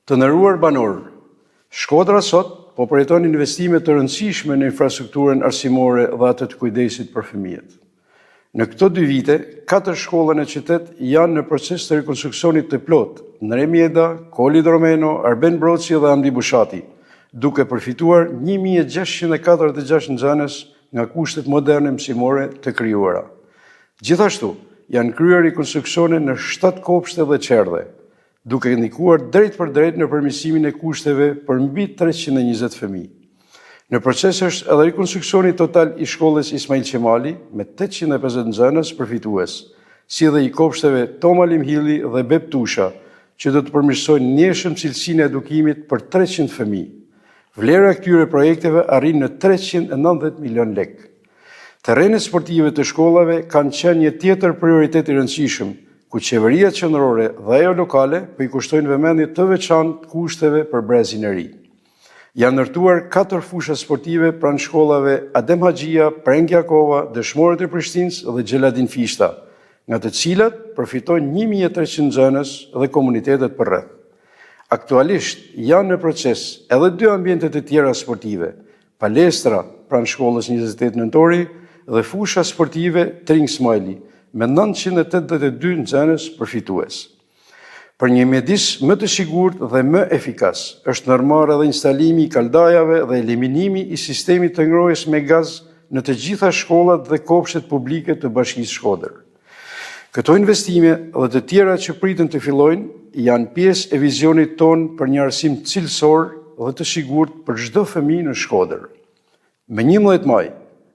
Të nderuar banorë, Shkodra sot po përjeton investime të rëndësishme në infrastrukturën arsimore dhe atë të kujdesit për fëmijët. Në këto dy vite, katër shkolla në qytet janë në proces të rekonstruksionit të plotë, Ndre Mjeda, Kolë Idromeno, Arben Broci dhe Hamdi Bushati, duke përfituar 1646 nxënës nga kushtet moderne mësimore të krijuara. Gjithashtu, janë kryer rekonstruksione në 7 kopshte dhe çerdhe, duke ndikuar drejtpërdrejt në përmirësimin e kushteve për mbi 320 fëmijë. Në proces është edhe rikonstruksioni total i shkollës Ismail Qemali me 850 nxënës përfitues, si dhe i kopshteve Toma Limhilli dhe Beb Tusha, që do të përmirësojnë ndjeshëm cilësinë e edukimit për 300 fëmijë. Vlera e këtyre projekteve arrin në 390 milion lekë. Terrenet sportive të shkollave kanë qenë një tjetër prioritet i rëndësishëm, ku qeveria qendrore dhe ajo lokale po i kushtojnë vëmendje të veçantë kushteve për brezin e ri. Janë ndërtuar katër fusha sportive pranë shkollave Adem Haxhia, Prenk Jakova, Dëshmorët e Prishtinës dhe Xheladin Fishta, nga të cilat përfitojnë 1300 nxënës dhe komunitetet përreth. Aktualisht janë në proces edhe dy ambiente të tjera sportive, Palestra pranë shkollës 28 Nëntori dhe fusha sportive Tring Smajli me 982 nxënës përfitues. Për një mjedis më të sigurt dhe më efikas, është ndërmarrë edhe instalimi i kaldajave dhe eliminimi i sistemit të ngrohjes me gaz në të gjitha shkollat dhe kopshtet publike të Bashkisë Shkodër. Këto investime dhe të tjera që priten të fillojnë janë pjesë e vizionit tonë për një arsim cilësor dhe të sigurt për çdo fëmijë në Shkodër. Më 11 maj,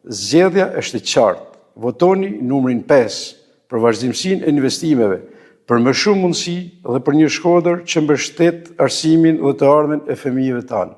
zgjedhja është e qartë. Votoni numrin 5 për vazhdimësinë e investimeve, për më shumë mundësi dhe për një Shkodër që mbështet arsimin dhe të ardhmen e fëmijëve tanë.